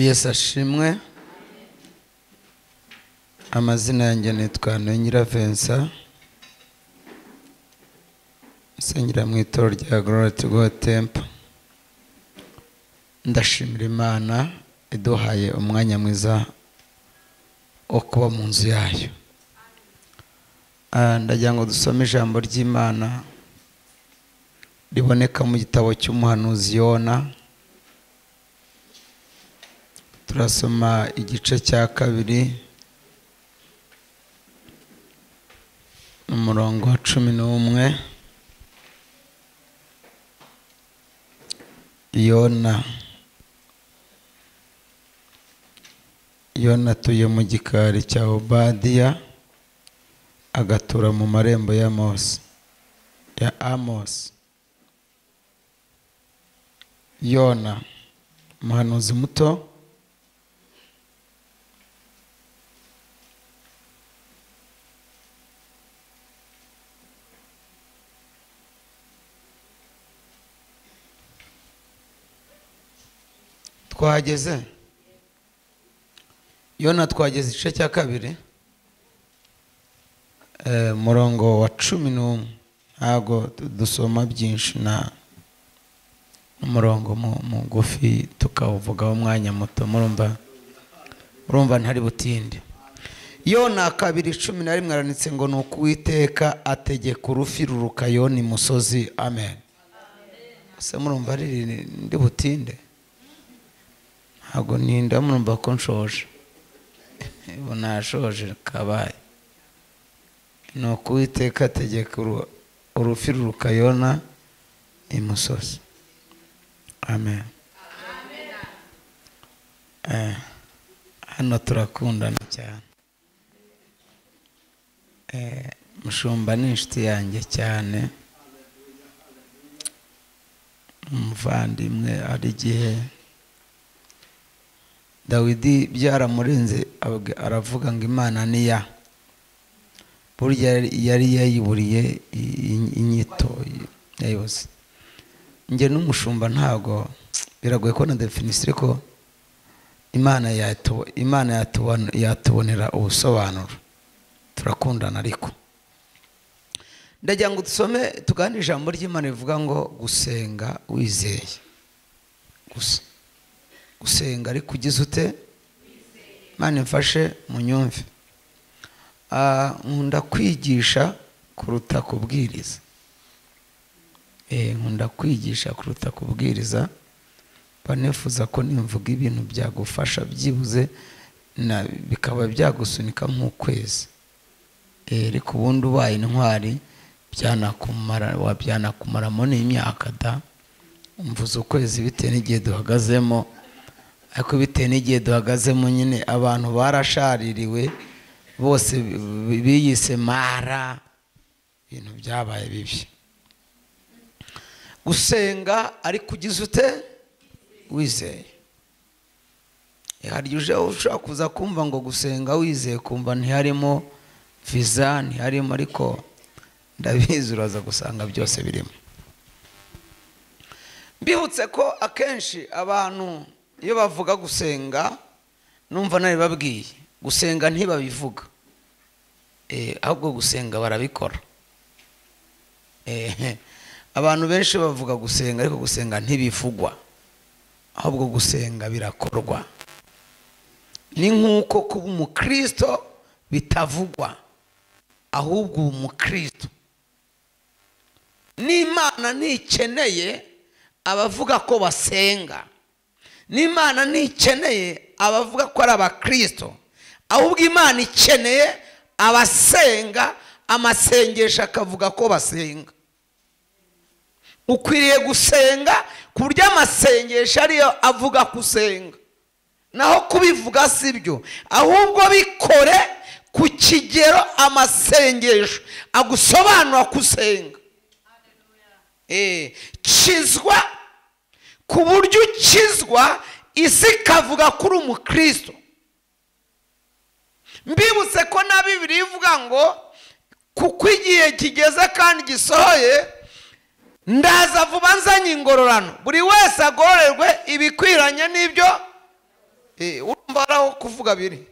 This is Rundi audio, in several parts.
Yesu ashimwe. Amazina yanjye nitwa Ngira Vincent, nsengera mu itorero rya Glory to God Temple. Ndashimira Imana iduhaye umwanya mwiza wo kuba mu nzu yayo. Ndagira ngo dusome ijambo ry'Imana riboneka mu gitabo cy'umuhanuzi Yona. Turasoma igice cya 2 umurongo wa 11. Yona atuye mu gikari cya Obadiya, agatura mu marembo ya Amos. Yona umuhanuzi muto, twageze Yona, twageze igice cya 2 murongo wa 11. Ntago dusoma byinshi, na umurongo mugufi tukawuvugaho umwanya muto. Murumva ntari butinde. Yona 2:11 aranitse ngo nuko Uwiteka ategeka urufi ruruka Yona imusozi. Amen. Se murumva ari ndi butinde? Ntago ninda, murumva ko nshoje. Ubu nashoje kabaye. Nuko Uwiteka ategeka urufi ruruka Yona imusozi. Amen. Hano turakundana cyane. Mushumba ni inshuti yanjye cyane, umuvandimwe. Ari igihe Dawidi byaramurenze aravuga ngo Imana ni ya, burya yari yayiburiye inyito yayibuze. Njye n'umushumba ntago biragoye ko na definisiyo ko Imana yatubonera ubusobanuro. Turakundana. Ariko ndagira ngo dusome tuganire ijambo ry'Imana rivuga ngo gusenga wizeye. Gusa gusenga ariko ugize ute? Imana imfashe munyumve. Nkunda kwigisha kuruta kubwiriza. Nkunda kwigisha kuruta kubwiriza. Banifuza ko nimvuga ibintu byagufasha byibuze na bikaba byagusunika nk'ukwezi. Ariko ubundi ubaye intwari byanakumaramo n'imyaka da. Umvuze ukwezi bitewe n'igihe duhagazemo, ariko bitewe n'igihe duhagazemo nyine abantu barashaririwe bose biyise mara, ibintu byabaye bibi. Gusenga ariko ugize ute? Wizeye. Hari uje ushaka kuza kumva ngo gusenga wizeye, kumva ntiharimo visa, ntiharimo, ariko ndabizi uraza gusanga byose birimo. Mbibutse ko akenshi abantu iyo bavuga gusenga, numva nari babwiye gusenga ntibabivuga, ahubwo gusenga barabikora. Abantu benshi bavuga gusenga ariko gusenga ntibivugwa, ahubwo gusenga birakorwa. Ni nkuko kuba umukristo bitavugwa, ahubwo umukristo n'Imana ntikeneye abavuga ko basenga, n'Imana ntikeneye abavuga ko ari abakristo, ahubwo Imana ikeneye abasenga, amasengesho akavuga ko basenga. Ukwiriye gusenga ku buryo amasengesho ariyo avuga kusenga, naho kubivuga sibyo, ahubwo bikore ku kigero amasengesho agusobanura kusenga. Kizwa ku buryo ukizwa isi ikavuga kuri umukristo. Mbibutse ko na Bibiliya ivuga ngo kuko igihe kigeze kandi gisohoye, ndaza vuba nzanye ingororano, buri wese agororerwe ibikwiranye n'ibyo. Urumva aho kuvuga biri,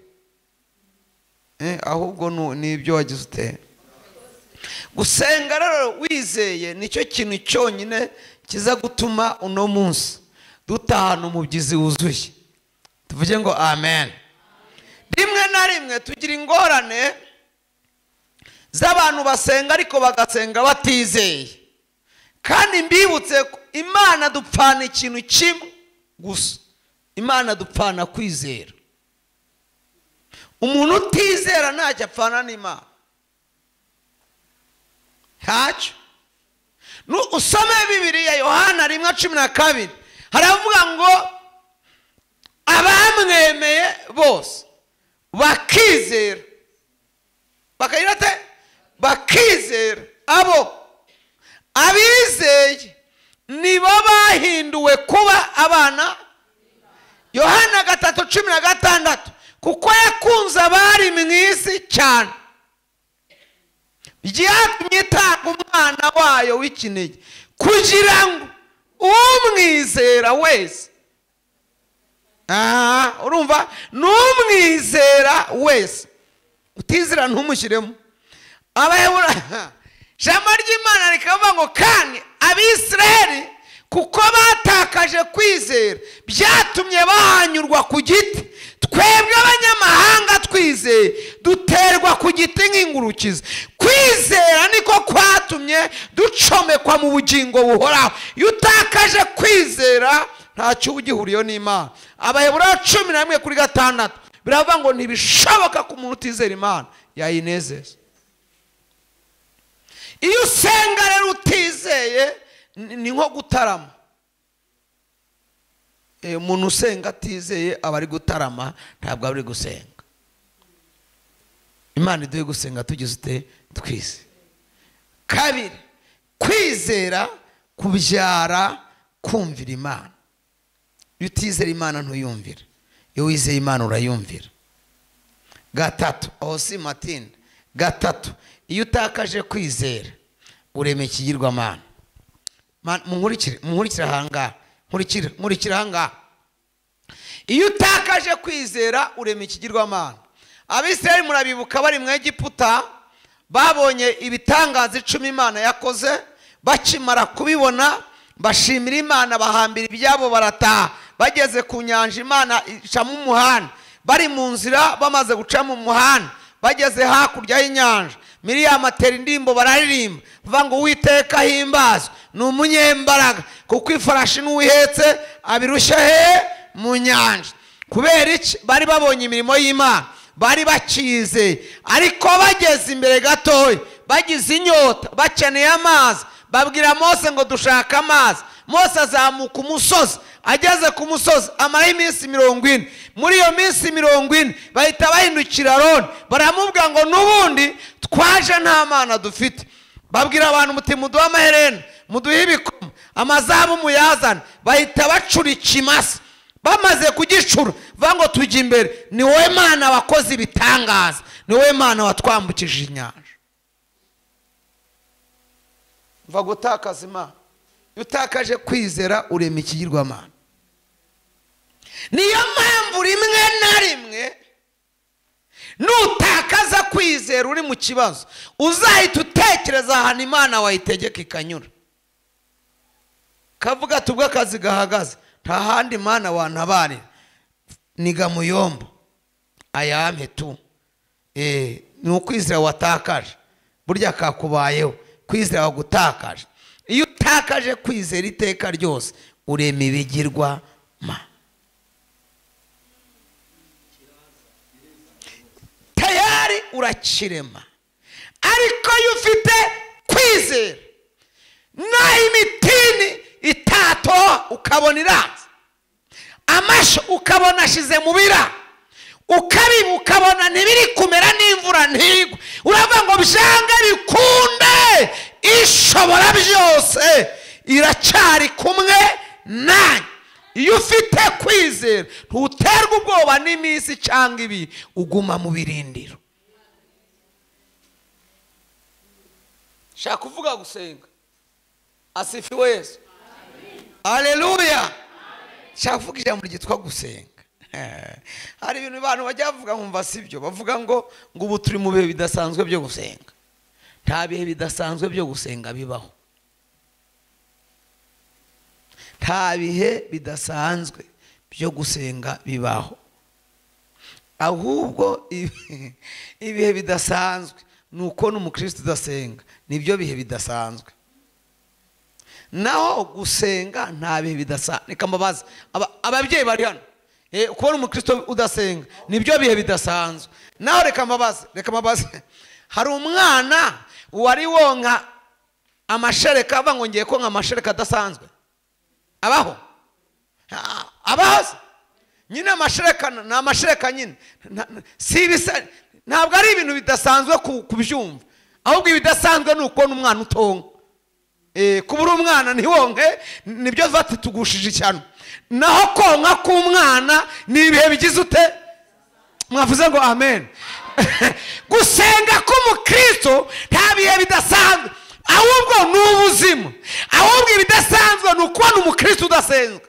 ahubwo ni ibyo wagize ute. Gusenga rero wizeye nicyo kintu cyonyine kiza gutuma uno munsi dutahana umubyizi wuzuye. Tuvuge ngo amen. Rimwe na rimwe tugira ingorane z'abantu basenga ariko bagasenga batizeye. Kandi mbibutse ko Imana dupfana ikintu kimwe gusa, Imana dupfana kwizera. Umuntu utizera ntacyo apfana n'Imana, ntacyo. Usome Bibiliya Yohana 1:12 haravuga ngo abamwemeye bose bakizera, bakagira ate? Bakizera. Abo abizeye nibo bahinduwe kuba abana. Yohana 3:16 kuko yakunze abari mu isi cyane byatumye itanga umwana wayo w'ikinege kugira ngo umwizera wese, urumva, n'umwizera wese, utizera ntumushyiremo. Abahebura ijambo ry'Imana rikavuga ngo kandi Abisirayeli kuko batakaje kwizera byatumye bahanyurwa ku giti, twebwe abanyamahanga twizeye duterwa ku giti nk'ingurukizi. Kwizera niko kwatumye ducomekwa mu bugingo buhoraho. Iyo utakaje kwizera ntacyo uba ugihuriyeho n'Imana. Abaheburayo 11:6 biravuga ngo ntibishoboka ko umuntu utizera Imana yayinezeza. Iyo usenga rero utizeye ni nko gutarama. Umuntu usenga atizeye aba ari gutarama, ntabwo ari gusenga. Imana iduhe gusenga tugize ute? Twize. Kabiri, kwizera kubyara kumvira Imana. Iyo utizera Imana ntuyumvira, iyo wizeye Imana urayumvira. Gatatu, aho si matinda. Gatatu, iyo utakaje kwizera urema ikigirwamana. Munkurikire ahangaha, nkurikire ahangaha. Iyo utakaje kwizera urema ikigirwamana. Abisirayeli murabibuka bari mu Egiputa, babonye ibitangaza 10 Imana yakoze, bakimara kubibona bashimira Imana, bahambira ibyabo barataha. Bageze ku nyanja Imana icamo umuhanda. Bari mu nzira bamaze guca mu muhanda, bageze hakurya y'inyanja, Miriyamu atera indirimbo bararirimba bavuga ngo Uwiteka ahimbazwe, ni umunyembaraga, kuko ifarashi n'uwihetse abirushya he mu nyanja. Kubera iki? Bari babonye imirimo y'Imana, bari bakizeye, ariko bageze imbere gatoya bagize inyota, bakeneye amazi, babwira Mose ngo dushaka amazi. Mose azamuka umusozi, ageze ku musozi amara iminsi 40. Muri iyo minsi 40 bahita bahindukira Aroni, baramubwira ngo n'ubundi twaje nta mana dufite. Babwira abantu muti muduhe amaherena, muduhe ibikoma, amazabu muyazane. Bahita bacura ikimasa, bamaze kugicura bavuga ngo tujya imbere, ni wowe Mana wakoze ibitangaza, ni wowe Mana watwambukije inyanja. Mva gutakaza Imana. Iyo utakaje kwizera urema ikigirwamana. Niyo mpamvu rimwe na rimwe nutakaza kwizera uri mu kibazo, uzahita utekereza ahantu Imana wayitegeka ikanyura. Kavuga tubwo akazi gahagaze, nta handi Imana wantabarira, niga muyombo ayampe tu. Ni ukwizera watakaje, burya kakubayeho, kwizera wagutakaje. Iyo utakaje kwizera iteka ryose urema ibigirwa ma. Tayari urakirema. Ariko iyo ufite kwizera, naho imitini itatoha ukabona iranze, amasho ukabona ashize mu bira, ukabiba ukabona ntibiri kumera n'imvura ntigwe, uravuga ngo byange bikunde, ishobora byose iracyari kumwe nanjye. Iyo ufite kwizera ntuterwa ubwoba n'iminsi cyangwa ibi, uguma mu birindiro. Shaka kuvuga gusenga. Asifiwe Yesu. Haleluya. Shaka kuvuga ijambo ryitwa gusenga. Hari ibintu abantu bajya bavuga nkumva sibyo, bavuga ngo ubu turi mu bihe bidasanzwe byo gusenga. Nta bihe bidasanzwe byo gusenga bibaho. Nta bihe bidasanzwe byo gusenga bibaho. Ahubwo ibihe bidasanzwe nuko n'umukristo udasenga, nibyo bihe bidasanzwe. Naho gusenga nta bihe bidasanzwe. Reka mbabaze ababyeyi bari hano, kubona umukristo udasenga nibyo bihe bidasanzwe. Naho reka mbabaze, hari umwana wari wonka amashereka ava ngo ngiye konka amashereka adasanzwe? Abaho? Abaho nyine amashereka ni amashereka nyine, si ibisa, ntabwo ari ibintu bidasanzwe kubyumva. Ahubwo ibidasanzwe ni ukubona umwana utonka. Kubura umwana ntiwonke nibyo batugushije ishyano. Naho konka k'umwana ni ibihe bigize ute? Mwavuze ngo amen. Gusenga k'umukristo nta bihe bidasanzwe, ahubwo ni ubuzima. Ahubwo ibidasanzwe ni ukubona umukristo udasenga.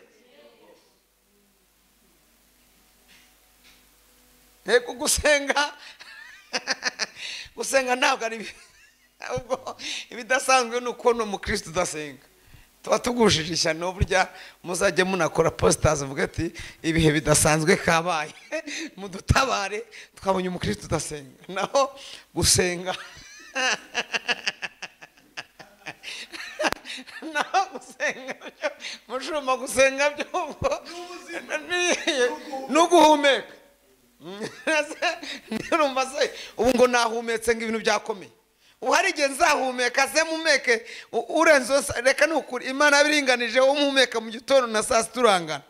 Gusenga ntabwo ari, ahubwo ibidasanzwe ni ukubona umukristo udasenga. Tuba tugushije ishyano. Burya muzajye munakora posters muvuge ati ibihe bidasanzwe kabaye, mudutabare twabonye umukristo udasenga. Naho gusenga naho gusenga mushuma gusenga byo nuguhumeka. Nirumva se ubu ngo nahumetse ngo ibintu byakomeye. Ubu hari igihe nzahumeka se mumeke urenze, reka nukuri Imana biringanije umuhumeka mu gitondo na saa sita urangana.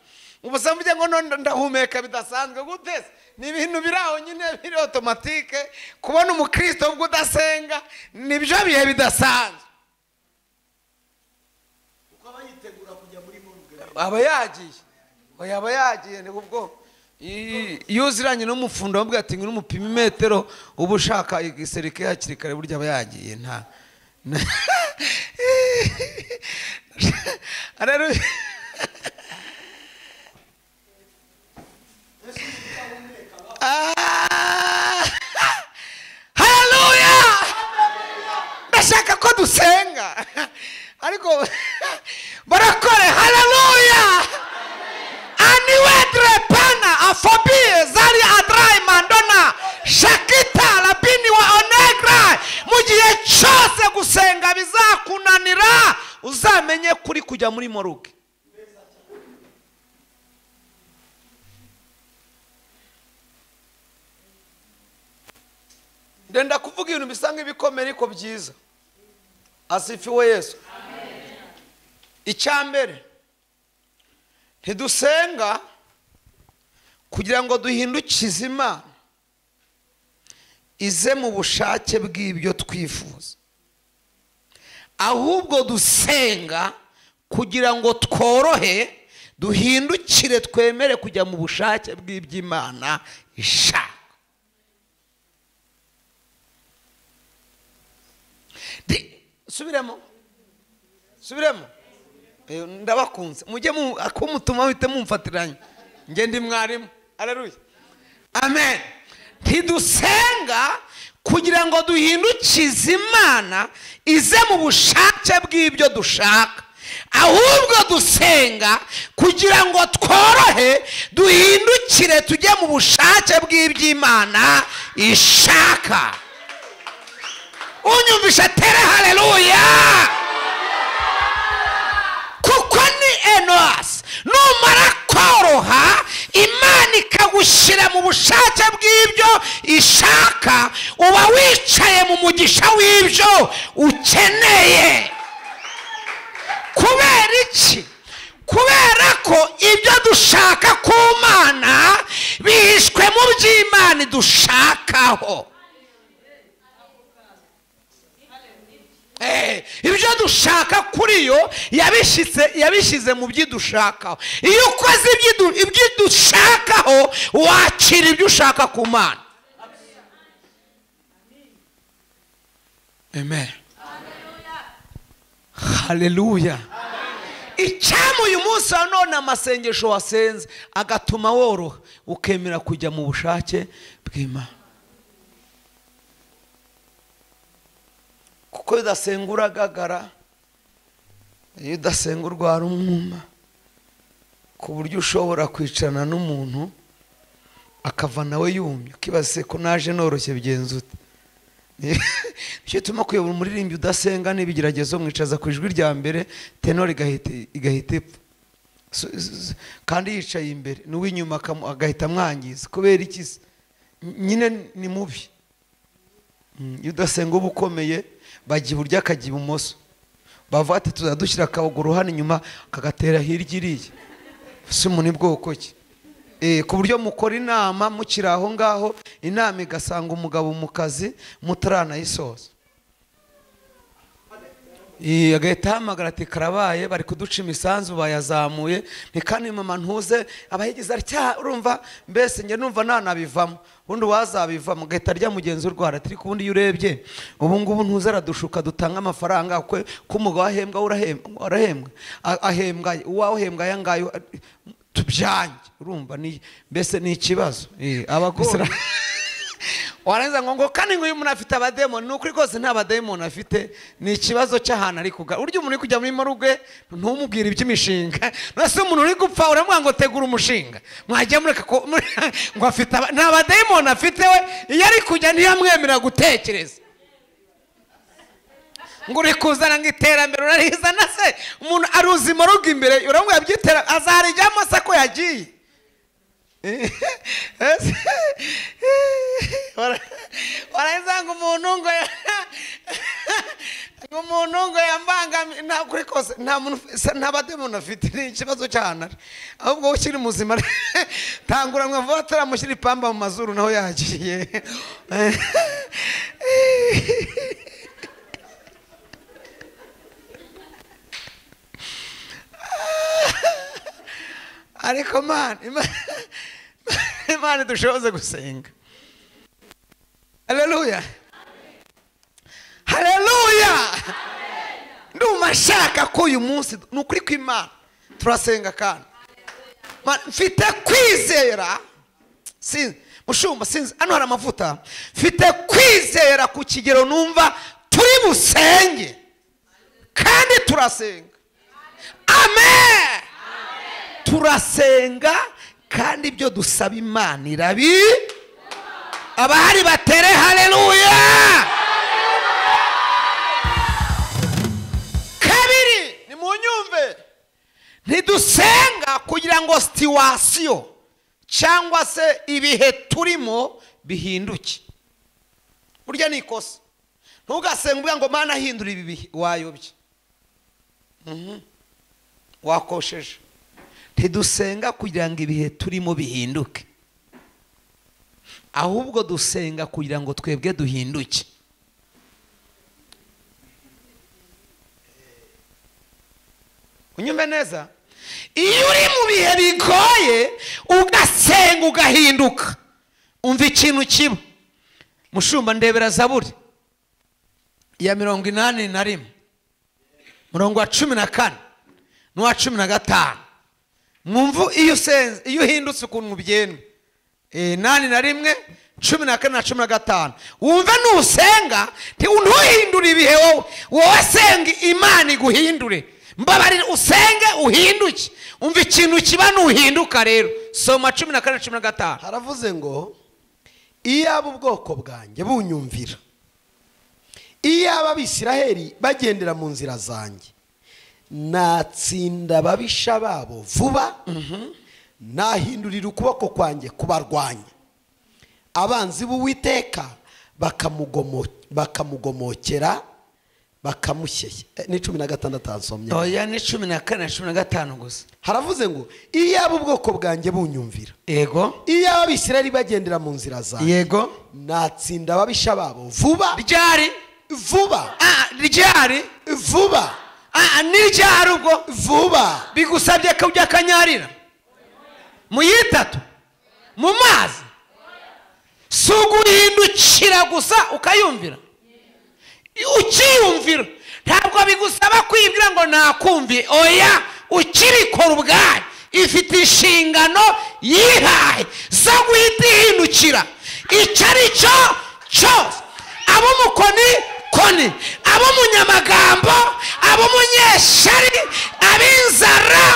Ubu se mvuge ngo none ndahumeka bidasanzwe gute? Ni ibintu biraho nyine biri automatique. Kubona umukristo ubwo udasenga nibyo bihe bidasanzwe. Uko aba yitegura kujya muri morgue, aba yagiye. Oya, aba yagiye. Ni ubwo iyo uziranye n'umufundo wabwiye ati ngwino umupime imetero, uba ushaka igiserike hakiri kare, burya aba yagiye. Nta haleluya. Ndashaka ko dusenga ariko barakore. Haleluya. Aniwedre pana afobie zari adrai mandona shakita labini wa onegra. Mu gihe cyose gusenga bizakunanira, uzamenye kuri kujya muri moruge. Ndenda kuvuga ibintu bisa nk'ibikomere ariko byiza. Asifiwe Yesu. Icyambere, ntidusenga kugira ngo duhindukize Imana ize mu bushake bw'ibyo twifuza, ahubwo dusenga kugira ngo tworohe duhindukire twemere kujya mu bushake bw'iby'Imana ishaka. Subiremo. Ndabakunze mujye akumutuma bite mumfatiranye, nge ndi mwarimu. Haleluya, amen. Ntidusenga kugira ngo duhindukize Imana ize mu bushake bw'ibyo dushaka, ahubwo dusenga kugira ngo tworohe duhindukire tujye mu bushake bw'iby'Imana ishaka. Unyumvisha tere haleluya. Kuko ni Enoas, numara koroha Imana ikagushyira mu bushake bw'ibyo ishaka, uba wicaye mu mugisha w'ibyo ukeneye. Kubera iki? Kubera ko ibyo dushaka ku Mana bihishwe mu by'Imana dushakaho. Ibyo dushaka kuri yo yabishyize mu byidushakaho. Iyo ukoze ibyidushakaho wakira ibyo ushaka ku Mana. Amen. Haleluya. Icyama uyu munsi wa none amasengesho wasenze agatuma woroha ukemera kujya mu bushake bw'Imana. Kuko udasenga uragagara, iyo udasenga urwara umwuma, ku buryo ushobora kwicarana n'umuntu akava nawe yumye, ukibaza ko naje noroshye bigenze ute. Nicyo gituma kuyobora umuririmbyi udasenga n'ibigeragezo mwicaza ku ijwi rya mbere, tenor igahita ipfa, kandi yicaye imbere n'uw'inyuma agahita amwangiza. Kubera iki? Nyine ni mubi. Iyo udasenga uba ukomeye, bajya iburyo akajya ibumoso, bavuga ati tuzadushyira akaguru hano inyuma kagatera hirya iriya, si umuntu bwoko ki? Ku buryo mukora inama mukiri aho ngaho, inama igasanga umugabo mu kazi mutaranayisoza, agahita ahamagara ati karabaye, bari kuduca imisanzu bayazamuye, ntikani mama ntuze abahigize atya, urumva mbese njye numva nanabivamo, ubundi wazabivamo agahita arya mugenzi urwara ati ariko ubundi iyo urebye ubu ngubu ntuze aradushuka dutanga amafaranga ko umugabo ahembwa urahembwa ahembwa uwawe uhembwa aya ngayo tubyange, urumva ni mbese ni ikibazo. Abagore warangiza ngo kandi ngo uyu muntu afite abademoni, ni ukuri rwose nta bademoni afite, ni ikibazo cy'ahantu ari kuga. Urya umuntu uri kujya muri morgue ntumubwire iby'imishinga, nase umuntu uri gupfa uramubwira ngo tegura umushinga, mwajya mureka ko ngo afite nta bademoni afite, we iyo ari kujya ntiyamwemerera gutekereza ngo uri kuzana ngo iterambere urarizana se, umuntu aruzi morgue imbere uramubwira byitera azarijyamo se ko yagiye. Warangiza ngo umuntu ngo yambangamiye, nta kuri kose nta muntu nta bademoni afite, ni ikibazo cyane. Ahubwo ukiri muzima tanguranwa vuba ataramushyira ipamba mu mazuru naho yagiye. Ariko man, Imana dushoboze gusenga. Haleluya, haleluya. Ndumva nshaka ko uyu munsi ni ukuri kw'Imana turasenga, kandi mfite kwizera, mushumba sinzi hano hari amavuta, mfite kwizera ku kigero numva turi busenge kandi turasenga. Amen. Turasenga kandi ibyo dusaba Imana irabi. Abahari batere haleluya. Kabiri, ni munyumve, ntidusenga kugira ngo situation cyangwa se ibihe turimo bihinduke. Burya ni ikosa. Ntugasenga uvuga ngo Mana hindura ibi bihe, wayobye, wakosheje. Ntidusenga kugira ngo ibihe turimo bihinduke, ahubwo dusenga kugira ngo twebwe duhinduke. Unyumve neza, iyo uri mu bihe bigoye ugasenga ugahinduka, umva ikintu kiba. Mushumba ndebera Zaburi ya 81 murongo wa 14 n'uwa 15. Mwumvu iyo usenze, iyo uhindutse ukuntu byenda. 81 14 na 15. Wumve nusenga ntuhindure ibihe wowe, wowe senga Imana iguhindure. Mbabarira usenge uhinduke. Umva ikintu kiba nuhinduka rero. Soma 14 na 15. Haravuze ngo iyaba ubwoko bwanjye bunyumvira, iyaba Abisiraheli bagendera mu nzira zanjye, natsinda ababisha babo vuba, nahindurira ukuboko kwanjye kubarwanya, abanzi b'Uwiteka bakamugomokera bakamushyeshya. Ni 16 nsomye. Oya ni 14 na 15 gusa. Haravuze ngo iyaba ubwoko bwanjye bunyumvira, yego, iyaba Abisirayeli bagendera mu nzira zanjye, yego, natsinda ababisha babo vuba. Ryari? Vuba. Ryari? Vuba. Ni ryari ubwo? Vuba. Bigusabye ko ujya kanyarira mu yitatu mu mazi, si uguhindukira gusa ukayumvira. Ukiyumvira ntabwo bigusaba kwibwira ngo nakumviye, oya, ukirikora ubwayo ifite inshingano yihaye zo guhita ihindukira icyo ari cyo cyose. Ab'umukoni koni, ab'umunyamagambo, ab'umunyeshari, ab'inzara,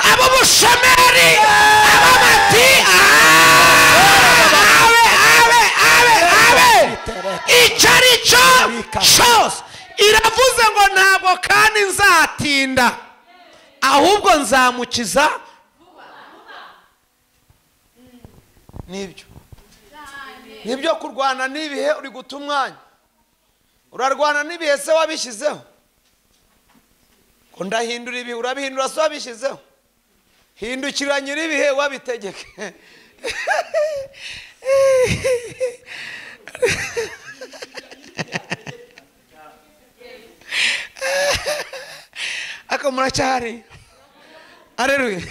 ab'ubushomeri, ab'amati, abe abe abe abe, icyo ari cyo cyose. Iravuze ngo ntabwo kandi nzatinda, ahubwo nzamukiza. Nibyo nibyo kurwana n'ibihe uri guta umwanya. Urarwana n'ibihe se wabishyizeho? Ko ndahindura ibihe, urabihindura se wabishyizeho? Hindukira nyir'ibihe wabitegeke. Ako muracyari. Haleluya.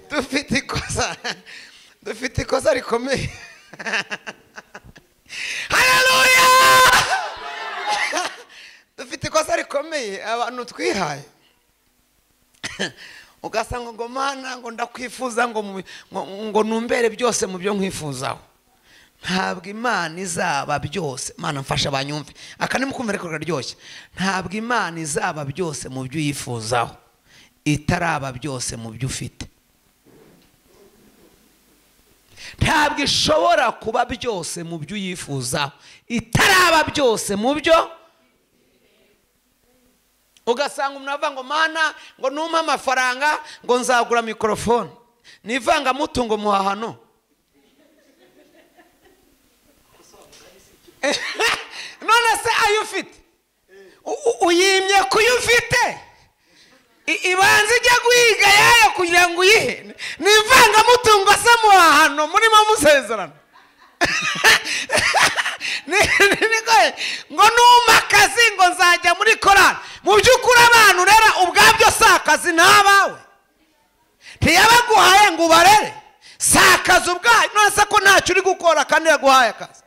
Dufite ikosa rikomeye. Haleluya. Dufite ikosa rikomeye abantu twihaye. Ugasanga ngo Mana ngo ndakwifuza ngo numbere byose mu byo nkwifuzaho. Ntabwo Imana izaba byose. Mana mfasha banyumve. Aka nimukumve ariko kararyoshye. Ntabwo Imana izaba byose mu byo uyifuzaho, itaraba byose mu byo ufite. Ntabwo ishobora kuba byose mu byo uyifuzaho, itaraba byose mu byo. Ugasanga umuntu avuga ngo Mana ngo numpe amafaranga ngo nzagura mikorofone, n'ivangamutungo muhahano. None se ayo ufite uyimye kuyo ufite? Ibanza ijya guhiga yayo kugira ngo uyihe. Ni ivangamutungo se muhahano murimo musezerana. Ngo numpe akazi ngo nzajya muri korali. Mu by'ukuri abantu rero ubwabyo si akazi n'abawe, ntiyabaguhaye ngo ubarere, si akazi ubwayo. None se ko ntacyo uri gukora kandi yaguhaye akazi?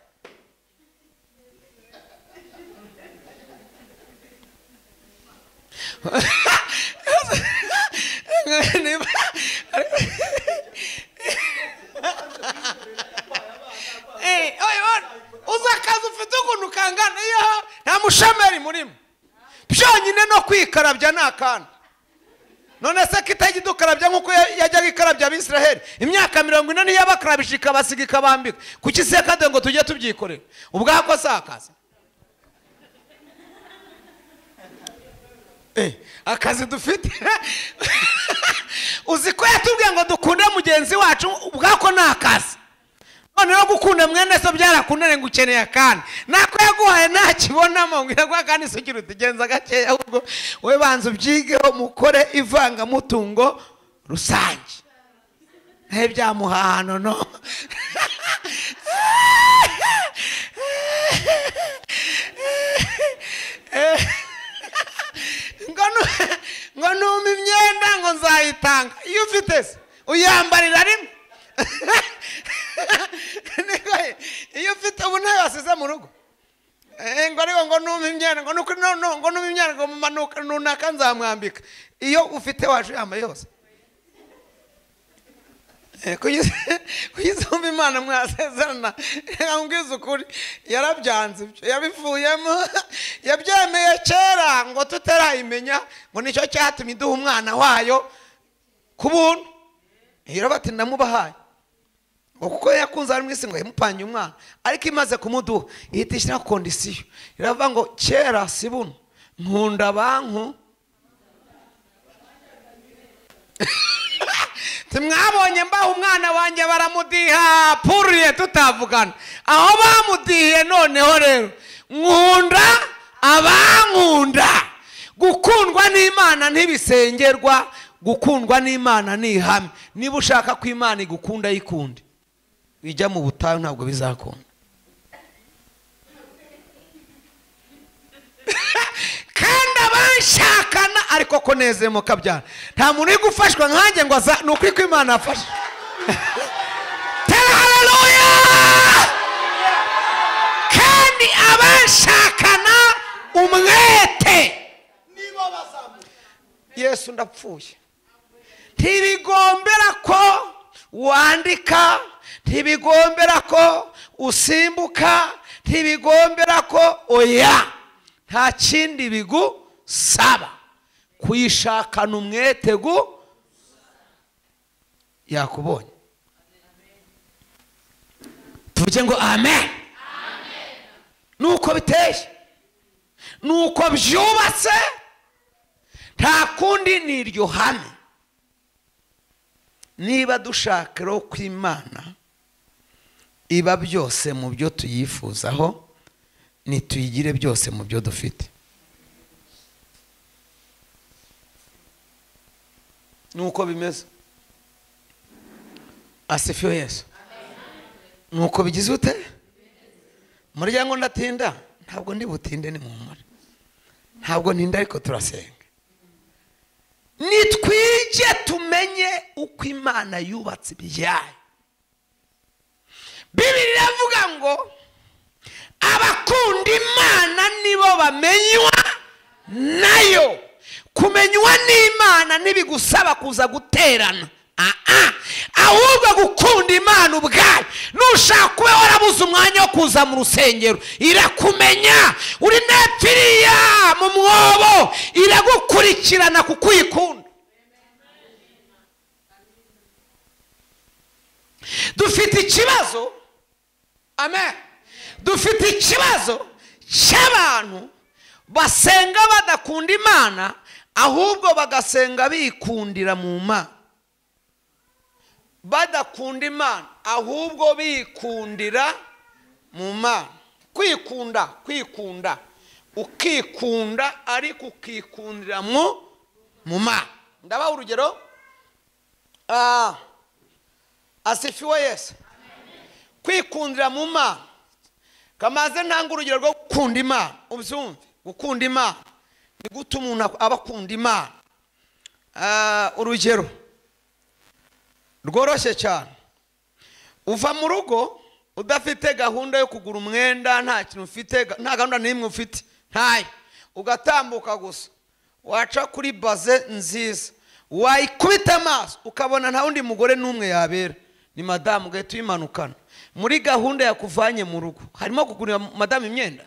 Uzi akazi ufite ukuntu kangana, iyo nta mushomeri murimo, byonyine no kwikarabya ni akana. None se kitajya idukarabya nk'uko yajyaga ikarabya Abisiraheli imyaka 40 ntiyabakarabije ikabasiga ikabambika? Kuki se kade ngo tujye tubyikorera? Ubwako si akazi. Akazi dufite. Uzi ko yatubwiye ngo dukunde mugenzi wacu, ubwako ni akazi. Noneho gukunda mwene so byarakunaniye ngo ukeneye akandi, nako yaguhaye ntakibonamo ngo iraguha kandi se ugira utigenza gakeya, ahubwo wowe banza ubyigeho mukore ivangamutungo rusange. Nahe byamuhahano no. Ngo numpe imyenda ngo nzayitanga. Iyo ufite se uyambarira rimwe. Iyo ufite ubu ntayo wasize mu rugo. Ngo ariko ngo numpe imyenda ngo nuko ngo numpe imyenda ngo mumanuka nunaka nzamwambika. Iyo ufite waje yambaye yose. Kugeza Imana mwasezerana, mbwiza ukuri yarabyanze ibyo, yabivuyemo, yabyemeye kera ngo tutarayimenya, ngo nicyo cyatumye iduha umwana wayo ku buntu. Irabati ndamubahaye ngo kuko yakunze ari mu isi ngo yamupange umwana, ariko imaze kumuduha ihita ishyira kondisiyo, iravuga ngo kera si buno nkunda banku. Mwabonye mbaho umwana wanjye baramudiha puriye tutavugana, aho bamudihiye noneho rero nkunda abankunda. Gukundwa n'Imana ntibisengerwa, gukundwa n'Imana ni ihame. Niba ushaka ko Imana igukunda yikunde, wijya mu butayu ntabwo bizakunda. Kandi abanshakana ariko ko nezemo kabyara, nta muntu uri gufashwa nkanjye ngo aza, ni ukuri ko Imana afasha. Tera haleluya. Kandi Abanshakana umwete nibo bazamuka. Yesu ndapfuye. Ntibigombera ko wandika, ntibigombera ko usimbuka, ntibigombera ko oya, nta kindi bigusaba kuyishakana umwete gu yakubonye. Tuvuge ngo amen. Nuko biteye, nuko byubatse, nta kundi ni iryo hame. Niba dushaka rero ko Imana iba byose mu byo tuyifuzaho, nituyigire byose mu byo dufite. Nuko bimeze. Asifiwe Yesu. Nuko bigize ute? Muryango ndatinda, ntabwo ndi butinde, ni muhumure. Ntabwo ntinda, ariko turasenga. Nitwige tumenye uko Imana yubatse ibyayo. Bibiliya iravuga ngo abakunda Imana nibo bamenywa nayo. Kumenywa n'Imana ntibigusaba kuza guterana, ahubwo gukunda Imana ubwayo. Nushaka kuba warabuze umwanya wo kuza mu rusengero, irakumenya. Uri nepfiriya mu mwobo, iragukurikirana kuko uyikunda. Dufite ikibazo, amen. Dufite ikibazo cy'abantu basenga badakunda Imana, ahubwo bagasenga bikundira mu Mana. Badakunda Imana, ahubwo bikundira mu Mana. Kwikunda, kwikunda, ukikunda ariko ukikundira mu Mana. Ndabaha urugero. Asifiwe Yesu. Kwikundira mu Mana. Kamaze ntanga urugero rwo gukunda Imana, ubyumve. Gukunda Imana ni gute umuntu aba akunda Imana? Urugero rworoshye cyane. Uva mu rugo udafite gahunda yo kugura umwenda, nta kintu ufite, nta gahunda n'imwe ufite, ntayo. Ugatambuka gusa, waca kuri baze nziza, wayikubita amaso ukabona nta wundi mugore n'umwe yabera, ni madamu, ugahita uyimanukana. Muri gahunda yakuvanye mu rugo harimo kugurira madamu imyenda?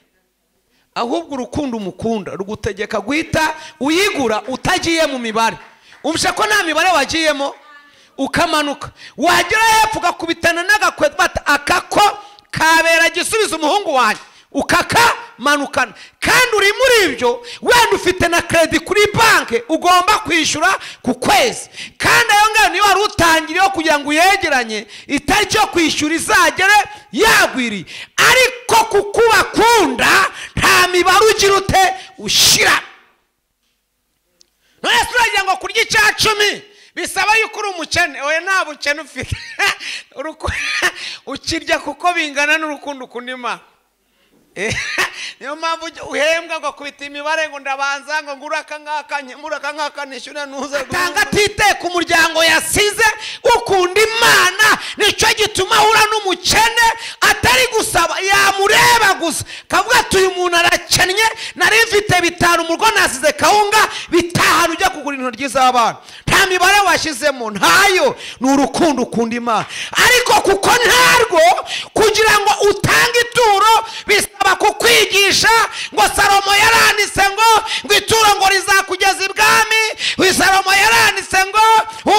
Ahubwo urukundo umukunda rugutegeka guhita uyigura utagiye mu mibare. Umsha ko nta mibare wagiyemo, ukamanuka wagera hepfo ugakubitana n'agakweto, bata akako kabera gisubiza umuhungu wanjye, ukakamanukana. Kandi uri muri ibyo, wenda ufite na credit kuri banke ugomba kwishyura ku kwezi, kandi ayo ngayo niyo wari utangiriyeho kugira ngo uyegeranye, itariki yo kwishyura izagere yagwiriye. Ariko kuko ubakunda nta mibare ugira ute ushyira. None se uragira ngo kurya icya cumi bisaba yuko uri umukene? Oya, nta bukene ufite. Ukirya kuko bingana n'urukundo ukunda Imana. Niyo mpamvu uhembwa ngo akubita imibare ngo ndabanza ngo ngure aka ngaka, nkemure aka ngaka, nishyure ntuze. Tanga atite ku muryango yasize. Ukunda Imana nicyo gituma ahura n'umukene atari gusaba, yamureba gusa kavuga ati uyu muntu arakennye, nari mfite 5 mu rugo nasize kawunga, 5 ujya kugura intoryi z'abana. Nta mibare washyizemo, ntayo. Ni urukundo ukunda Imana. Ariko kuko ntarwo, kugira ngo utange ituro bisaba kukwigisha. Ngo Salomo yaranditse ngo ituro ngo rizakugeza ibwami. Salomo yaranditse ngo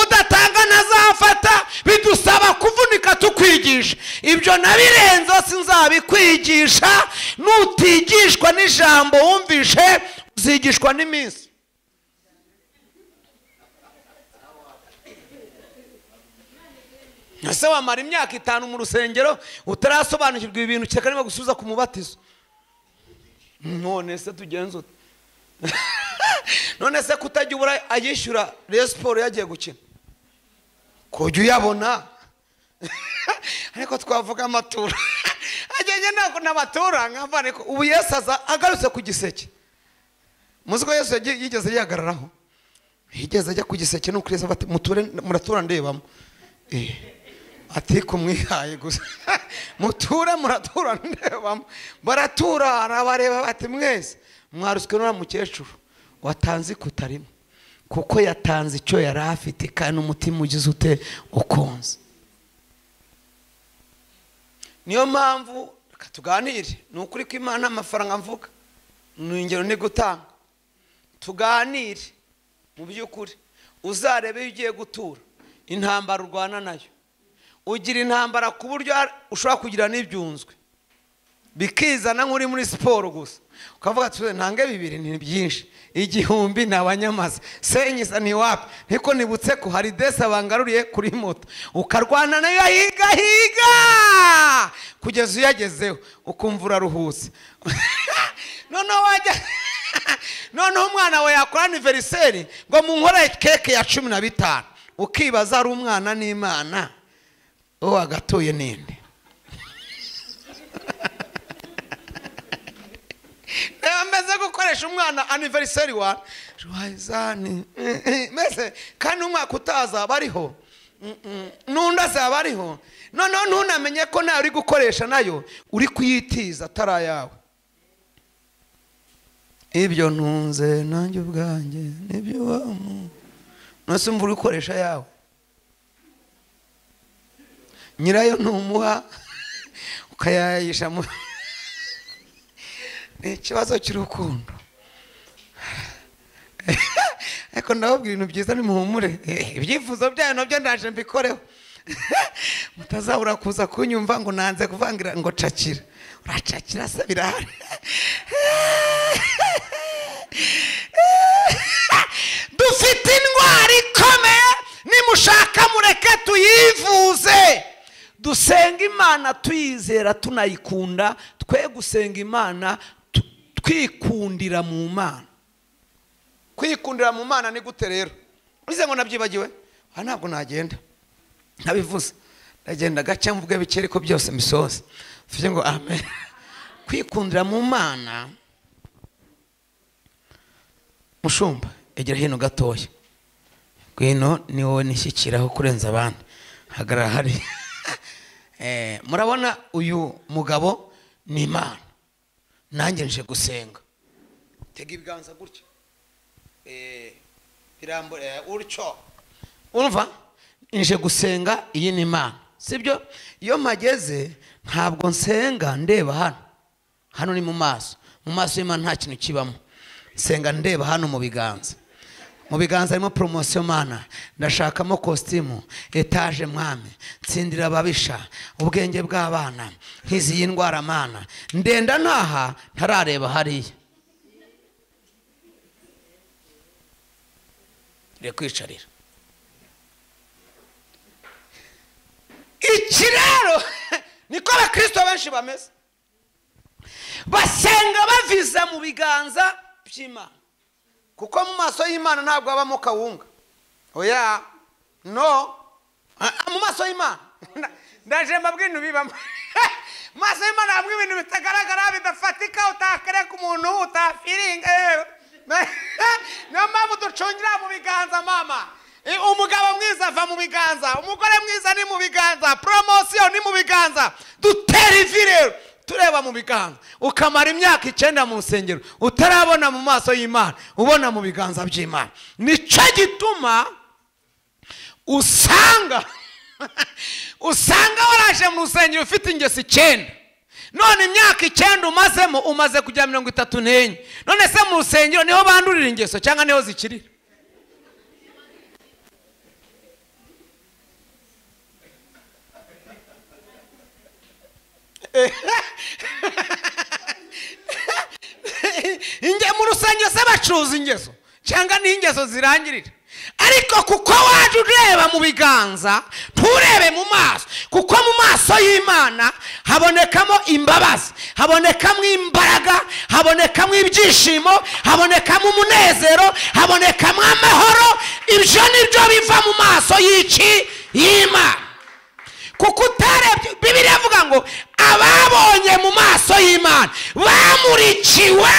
udatanga ntazafata. Bidusaba kuvunika tukwigisha. Ibyo nabirenze sinzabikwigisha. Nutigishwa n'ijambo wumvishe, uzigishwa n'iminsi. Ese wamara imyaka 5 mu rusengero utarasobanukirwa ibintu, cyeka niba gusubiza ku mubatizo? None se tugenze ute? None se kutajya ubura ayishyura Rayon Sport yagiye gukina, kujya uyabona? Ariko twavuga amatura agenge ntabwo n'abatura nkava. Ariko ubu Yesu aza agarutse ku giseke. Muzi ko Yesu yigeze yihagararaho, yigeze ajya ku giseke, nuko Yesu ati muture, muratura ndebamo. Ati kumwihaye gusa muture muratura ndebamo. Baratura arabareba bati mwese mwaruswe n'uriya mukecuru watanze ikutarimo, kuko yatanze icyo yari afite kandi umutima ugize ute ukunze. Niyo mpamvu reka tuganire, ni ukuri ko Imana amafaranga mvuga ni ingero ni gutanga. Tuganire mu by'ukuri, uzarebe iyo ugiye gutura intambara urwana nayo, ugira intambara ku buryo ushobora kugira n'ibyunzwe bikizana nk'uri muri siporo gusa, ukavuga ati ntange bibiri ni byinshi, 1000 ni abanyamaza, senyisa ni wapi, niko nibutse ko hari desa bangaruriye kuri moto, ukarwana nayo higa higa kugeza uyagezeho ukumva uraruhutse. Noneho wajya noneho umwana we yakora anniversaire ngo munkore keke ya 15, ukibaza ari umwana n'Imana uwo agatuye ninde. Ameze gukoresha umwana anniversaire wa joyeux mese, kandi umwaka utaza bariho nunda azaba ariho, noneho ntunamenye ko nawe uri gukoresha nayo uri kuyitiza atari ayawe. Ibyo ntunze nanjye ubwanjye nibyo wamu nose umva uri gukoresha yawe, nyirayo ntumuha ukayayisha mu ni ikibazo cy'urukundo. Ariko ndababwira ibintu byiza nimuhumure, ibyifuzo byayo nabyo ndaje mbikoreho. Mutazabura kuza kunyumva ngo nanze kuvangira ngo cakira, uracakira se birahari. Dufite indwara ikomeye, nimushaka mureke tuyivuze. Dusenga Imana tuyizera tunayikunda, twe gusenga Imana twikundira mu Mana. Kwikundira mu Mana ni gute rero? Uze ngo nabyibagiwe? Ah, ntabwo nagenda ntabivuze, ndagenda gace mvuge bike ariko byose misoze. Tuvuge ngo amen. Kwikundira mu Mana, mushumba egera hino gatoya, ngwino ni wowe nishyikiraho kurenza abandi, hagarara hari. Murabona uyu mugabo ni Imana, nanjye nje gusenga. Tega ibiganza gutya, birambure utyo, urumva nje gusenga, iyi ni Imana, sibyo? Iyo mpageze ntabwo nsenga ndeba hano, hano ni mu maso, mu maso y'Imana nta kintu kibamo. Nsenga ndeba hano mu biganza, mu biganza harimo promotion Mana, ndashakamo costume, etage mwami, tsindira ababisha, ubwenge bw'abana, nkizi y'indwara Mana, ndenda ntaha ntarareba hariya. Rekwicarira iki rero niko abakristo benshi bameze, basenga baviza mu biganza by'Imana, kuko mu maso y'Imana ntabwo habamo kawunga. Oya, no, mu maso y'Imana ndaje mbabwira ibintu bibamo. Mu maso y'Imana habamo ibintu bitagaragara, bidafatika, utakereka umuntu, utafiringa. Niyo mpamvu ducungira mu biganza mama. Umugabo mwiza ava mu biganza, umugore mwiza ni mu biganza, promotion ni mu biganza. Dutera ivi rero tureba mu biganza, ukamara imyaka 9 mu nsengero utarabona mu maso y'Imana, ubona mu biganza by'Imana. Nicyo gituma usanga waraje mu rusengero ufite ingeso 9, none imyaka 9 umazemo umaze kujya 34. None se mu rusengero niho bandurira ingeso cyangwa niho zikirira? Inge mu rusengero se bacuruza ingeso cyangwa ni ingeso zirangirira? Ariko kuko waje ureba mu biganza nturebe mu maso, kuko mu maso y'Imana habonekamo imbabazi, habonekamo imbaraga, habonekamo ibyishimo, habonekamo umunezero, habonekamo amahoro. Ibyo nibyo biva mu maso y'iki y'Imana. Kuko utarebye, Bibiliya ivuga ngo ababonye mu maso y'Imana bamurikiwe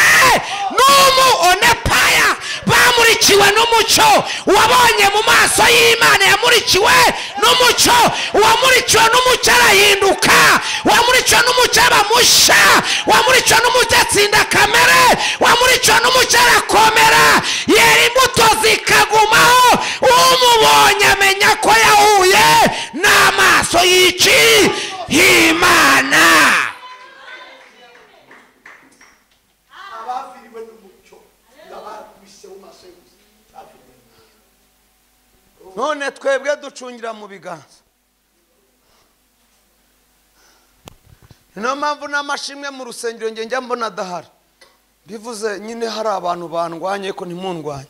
n'umu onepaya, bamurikiwe Uwamurikiwe n'umucyo, uwabonye mu maso y'Imana yamurikiwe n'umucyo, uwamurikiwe n'umucyo arahinduka, uwamurikiwe n'umucyo aba mushya, uwamurikiwe n'umucyo atsinda kamere, uwamurikiwe n'umucyo arakomera, yera imbuto zikagumaho. Umubonye amenya ko yahuye n'amaso y'iki y'Imana. None twebwe ducungira mu biganza. Niyo mpamvu n'amashimwe mu rusengero nge njya mbona adahari. Bivuze nyine hari abantu bandwanye ko ntimundwanye,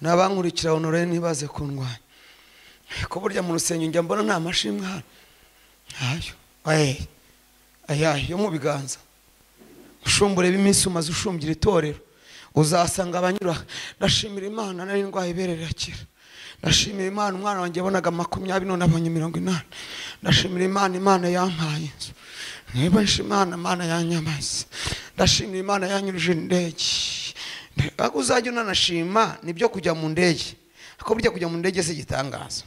n'abankurikira Honore ntibaze kundwanya. Ko burya mu rusengero njya mbona nta mashimwe ahari. Ayo aya yo mu biganza. Ushumbure b'iminsi umaze ushumbira itorero, uzasanga abanyura. Ndashimira Imana nari ndwaye ibere rirakira. Ndashimira Imana umwana wanjye yabonaga 20 none abonye 80. Ndashimira Imana, Imana yampaye inzu. Niba nshimana Imana yanyamaze. Ndashimira Imana yanyurije indege. Ariko uzajya unanashima nibyo kujya mu ndege. Ariko burya kujya mu ndege si igitangaza.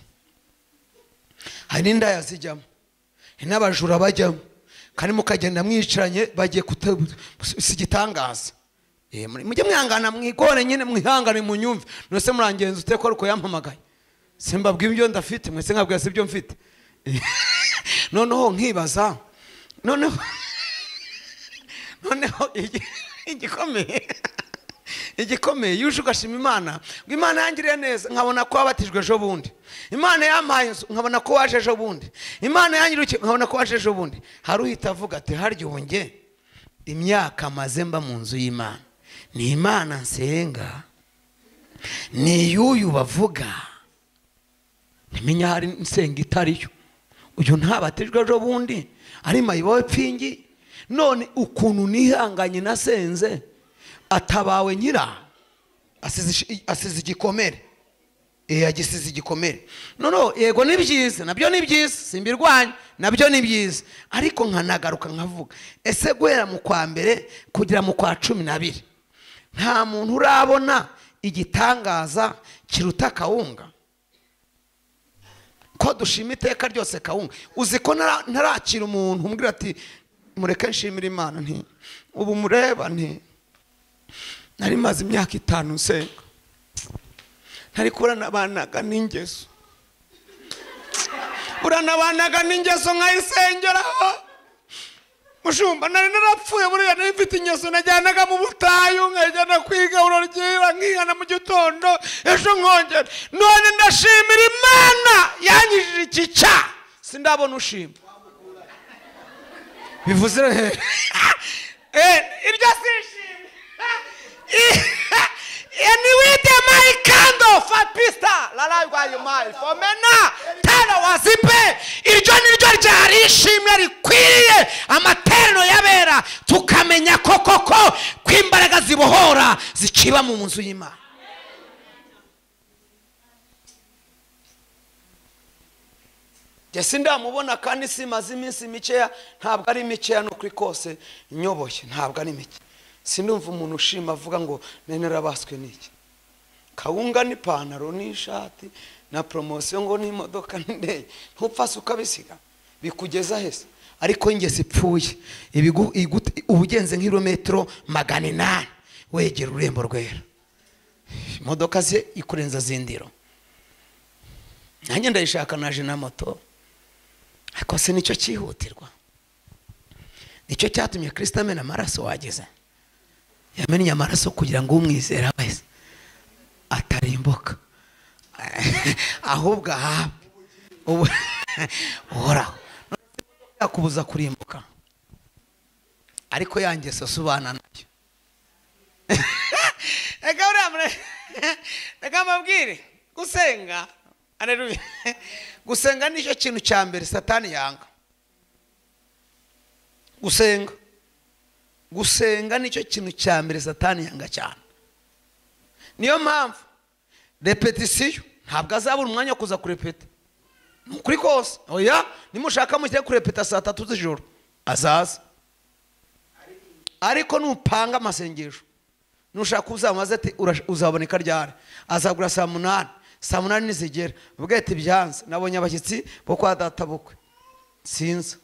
Hari n'indaya zijyamo, hari n'abajura bajyamo, kandi mukagenda mwicaranye bagiye si igitangaza. Mujye mwihangana mwigore nyine, mwihangane munyumve. None murangenza ute ko ariko yampamagaye? Simbabwira ibyo ndafite, mwese nkabwira si ibyo mfite. Noneho nkibaza, noneho igikomeye yuje ugashima Imana ngo Imana yangiriye neza, nkabona ko wabatijwe ejo bundi. Imana yampaye inzu, nkabona ko waje ejo bundi. Imana yangiriye, nkabona ko waje ejo bundi. Hari uhita avuga ati harya ubu nge imyaka maze mba mu nzu y'Imana, ni Imana nsenga, ni yuyu bavuga, ntimenya hari nsenga itariyo. Uyu ntabatijwe ejo bundi ari mayibowe pfingi. None ukuntu nihanganye nasenze, atabawe nyira asize igikomere. Agisize igikomere. Noneho yego ni byiza, nabyo ni byiza, simbirwanya, nabyo ni byiza. Ariko nkanagaruka nkavuga, ese guhera mu kwa mbere kugera mu kwa 12 nta muntu urabona igitangaza kiruta kawunga? Ko dushima iteka ryose kawunga. Uzi ko ntarakira umuntu umbwira ati mureke nshimira Imana, nti ubu mureba nti nari maze imyaka 5 nsenga, ntari kuranabanaga n'ingeso, uranabanaga n'ingeso nkayisengeraho. Mushumba nari narapfuye buriya, nari mfite ingeso najyanaga mu butayu, nkajyana kwiga uroryiba, nkihana mu gitondo, ejo nkongera. None ndashimira Imana yanyijije iki cyaha, sindabona ushima. Bivuze iryo sishimye. Niwite my candle fapista lalaywa my fomena tano wazipe. Iryo niryo ryari ishimwe rikwiriye amaterano yabera, tukamenya koko ko kwimbaraga zibohora zikiba mu nzu y'Imana. Jye ndamubona kandi simaze iminsi mikeya, ntabwo ari mikeya no kuri kose nyoboye, ntabwo ari mike. Sindumva umuntu ushima avuga ngo nene narabaswe n'iki. Kawunga n'ipantaro n'ishati na promotion ngo n'imodoka n'indege, ntupfa ukabisiga bikugeza hese. Ariko ingese ipfuye ubugenze nk'irometero 800 wegera ururembo rwera, imodoka ze ikurenza zindiro. Nanjye ndayishaka naje na moto, ariko se nicyo cyihutirwa? Nicyo cyatumye Kristo amena amaraso wageze. Yamennye amaraso kugira ngo umwizera wese atarimbuka, ahubwo ahabwe uhoraho. Yakubuza kurimbuka, ariko yangeso subana nayo. Reka mbabwire, gusenga, haleluya, gusenga nicyo kintu cya mbere Satani yanga. Gusenga nicyo kintu cya mbere Satani yanga cyane. Niyo mpamvu repetisiyo ntabwo azabura umwanya wo kuza kurepeta. Ni ukuri kose. Oya, nimushaka mujye kurepeta saa 3 z'ijoro azaza. Ariko nupanga amasengesho Nushaka uzamaze ati uzaboneka ryari, azagura saa 8, saa 8 nizigera ubwo ati byanze nabonye abashyitsi bo kwa data bukwe sinza.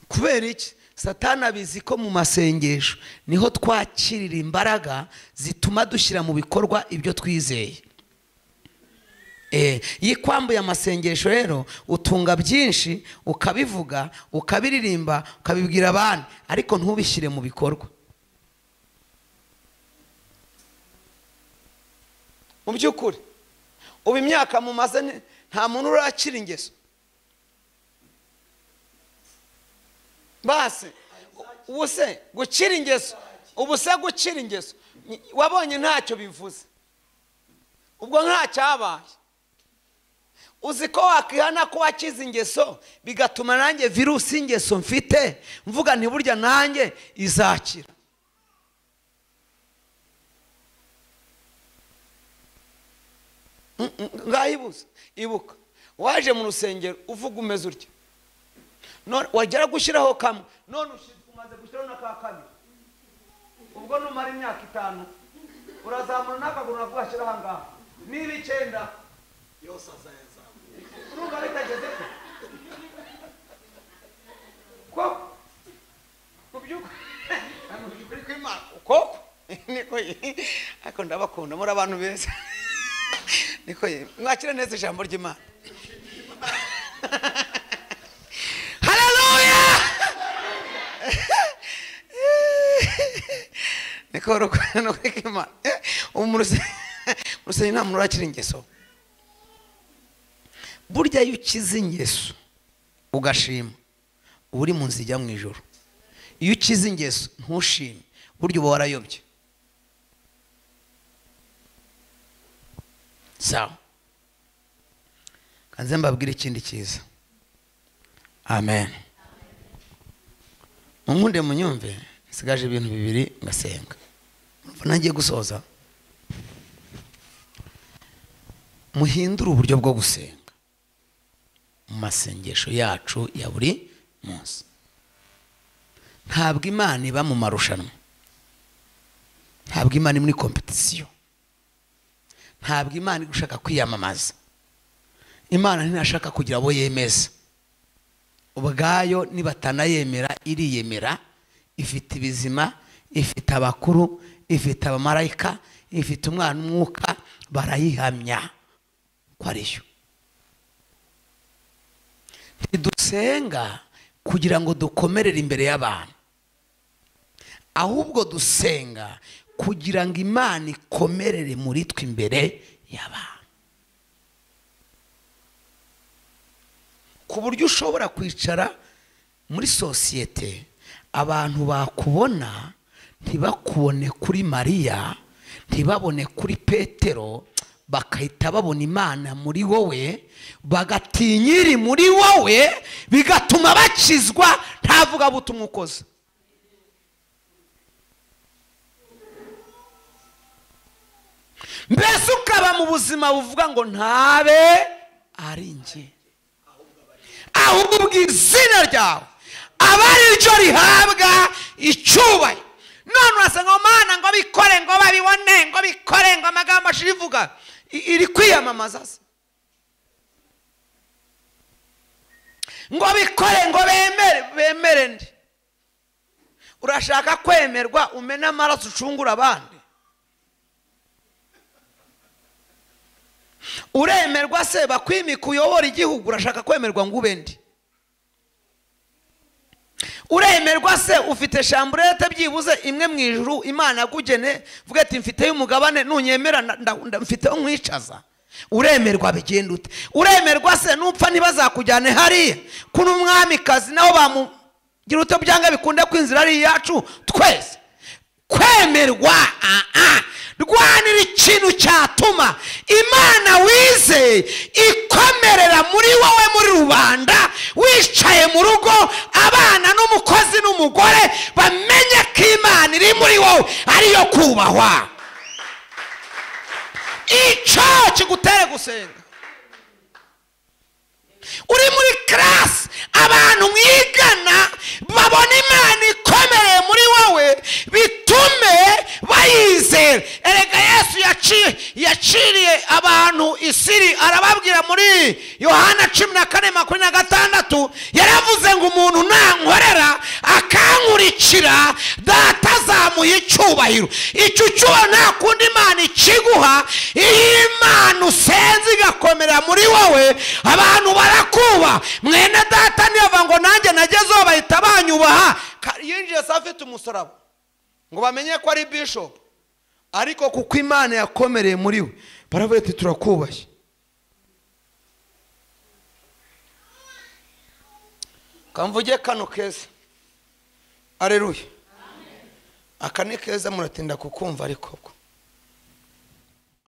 Kubera iki? Satani abizi ko mu masengesho niho twakirira imbaraga zituma dushyira mu bikorwa ibyo twizeye. Yikwambuye amasengesho rero utunga byinshi ukabivuga ukabiririmba ukabibwira abandi ariko ntubishyire mu bikorwa. Mu by'ukuri ubu imyaka mumaze nta muntu urakira ingeso. Basi ubuse gukira ingeso, ubuse gukira ingeso wabonye ntacyo bivuze, ubwo ntacyabaye. Uzi ko wakihana ko wakize ingeso bigatuma nanjye virusi ingeso mfite mvuga nti burya nanjye izakira. Ngayibuze ibuka waje mu rusengero uvuga umeze utya, none wagera gushyiraho kamwe, none umaze gushyiraho na ka kabiri, ubwo numara imyaka 5 urazamura n'akaguru nako gashyiraho ngaha niba 9 yose azayazamura. Urumva bitageze ko mu by'ukuri kw'Imana koko niko ariko ndabakunda muri abantu beza. Niko mwakira neza ijambo ry'Imana. Haleluya. Niko rukundo kw'Imana. Umuruse nta muntu urakira ingeso. Burya iyo ukize ingeso ugashima uri mu nzira ijya mu ijuru. Iyo ukize ingeso ntushime burya uba warayobye. Sawa, kanze mbabwire ikindi cyiza. Amen. Munkunde munyumve, nsigaje ibintu bibiri ngasenga. Nangiye gusoza. Muhindure uburyo bwo gusenga mu masengesho yacu ya buri munsi. Ntabwo Imana iba mu marushanwa, ntabwo Imana iri muri competition, ntabwo Imana igushaka kwiyamamaza. Imana ntinashaka kugira abo yemeza ubwayo, nibatanayemera iriyemera. Ifite ibizima, ifite abakuru, ifite abamarayika, ifite umwana umwuka, barayihamya ko ariyo. Ntidusenga kugira ngo dukomerere imbere y'abantu, ahubwo dusenga kugira ngo Imana ikomerere muri twe imbere y'abantu. Ku buryo ushobora kwicara muri sosiyete abantu bakubona ntibakubone kuri Mariya, ntibabone kuri Petero, bakahita babona Imana muri wowe, bagatinyira muri wowe, bigatuma bakizwa ntavuga butumwa ukoze. Mbese ukaba mu buzima buvuga ngo ntabe ari njye, ahubwo izina ryawe aba ari ryo rihabwa icyubahiro. None urasanga Mana ngo bikore, ngo babibone, ngo bikore, ngo amagambo ashirivuga iri kwiyamamaza se, ngo bikore, ngo bemere. Bemere ndi? Urashaka kwemerwa umena amaraso ucungura abandi? Uremerwa se bakwimika uyobora igihugu, urashaka kwemerwa ngo ube ndi? Uremerwa se ufite shamburete byibuze imwe mu ijuru Imana yakugene, vuga ati mfite umugabane nunyemera mfite nkwicaza? Uremerwa bigenda ute? Uremerwa se nupfa ntibazakujyane hariya kuno umwamikazi naho bamugira ute byanga bikunde kwinzira ari yacu twese? Kwemerwa rwanira ikintu cyatuma Imana wizeye ikomerera muri wowe, muri rubanda, wicaye mu rugo, abana n'umukozi n'umugore bamenye ko Imana iri muri wowe ariyo kubahwa. Icyo kigutere gusenga. Uri muri class abantu mwigana babona Imana ikomereye muri wowe, bitume Muri Yohana 14:26 yaravuze ngo umuntu nankorera akankurikira Data azamuha icyubahiro. Icyo cyubahiro nta kundi Imana ikiguha. Iyo Imana usenze igakomera muri wowe, abantu barakuba. Mwene Data ntiyava ngo nanjye nagezeho bahita banyubaha. Yinjiye se afite umusaraba ngo bamenye ko ari bishop, ariko kuko Imana yakomereye muri we baravuga ati turakubashye. Kamvuge kano keza. Aleluya. Aka ni keza, muratinda kukumva ariko bwo.